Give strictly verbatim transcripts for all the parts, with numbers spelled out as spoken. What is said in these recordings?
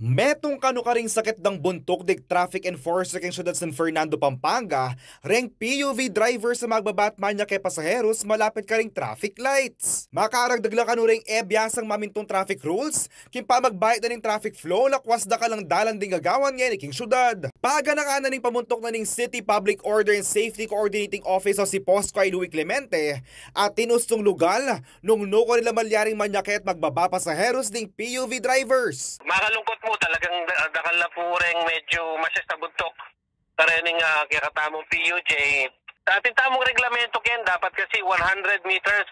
Metung kanu karing sakit dang buntuk ding traffic enforcer king syudad San Fernando, Pampanga, reng P U V drivers a magbaba at manyake pasaheros malapit karing traffic lights. Makaragdag la kanu reng e biasang mamintung traffic rules king pamagbayat da ning traffic flow, lakwas dakal lang dalan ding gagawan ngeni king syudad. Paganakan na ning pamuntuk na ning City Public Order and Safety Coordinating Office o si Posco i Louie Clemente, atin ustung lugal nung nukarin la malyaring manyake at magbaba pasaheros ding P U V drivers. Makalungkot mu, talagang da-, dakal na pu reng medyo masyas na buntuk karening, ah, kekatamung P U J. Atin tamung reglamento ken, dapat kasi one hundred meters,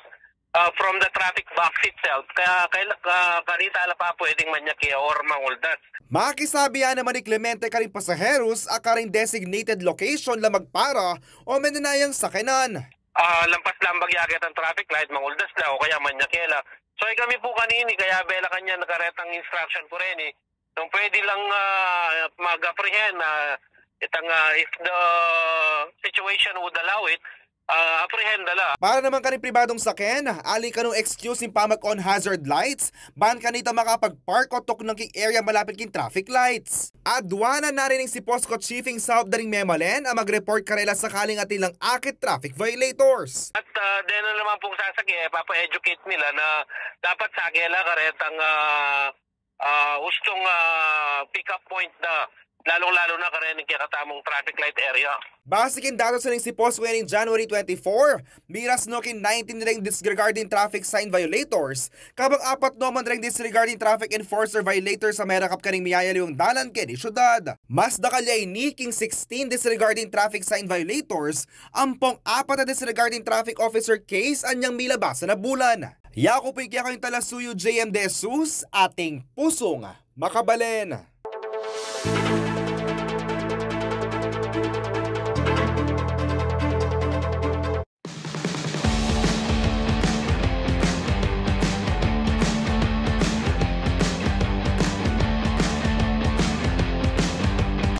ah, from the traffic box itself. Kaya, kaya, ah, kanita la pa pwedeng manyake or manguldas. Makisabi ya naman i Clemente karing pasaheros a karing designated location la magpara o menenayang sakenan. Ah, lampas lang bagya ketang traffic light, manguldas la o kaya manyake la. So, e kami pu kanini, kaya bela kanyan karetang instruction ku reni, nung pwede lang, ah, mag-apprehend, ah, itang, ah, if the situation would allow it, ah, apprehend na la. Para naman karing pribadung saken, ali kanu excuse ing pamag-on hazard lights, ban kanita makapag-park o tuknang king area malapit king traffic lights. Aduanan na rin ning si Posco Chief ing saup da ring memalen a mag-report karela sakaling atin lang akit traffic violators. At, ah, dena naman pung sasake, papa-educate nila na dapat sake la karetang, ah, ah, ustung, ah, pick-up point na, lalong-lalo na karening kekatamung traffic light area. Base king datos na ning si Posco ngeni January twenty-four, miras no king nineteen reng disregarding traffic sign violators, kabang apat no man reng disregarding traffic enforcer violators a merakap karing miyayaliwang dalan keni syudad. Mas dakal ya ini king sixteen disregarding traffic sign violators ampong apat a disregarding traffic officer case anyang milabasan a bulan. Yaku pu ing kekatamung talasuyu, J M De Jesus, ating pusung makabalen.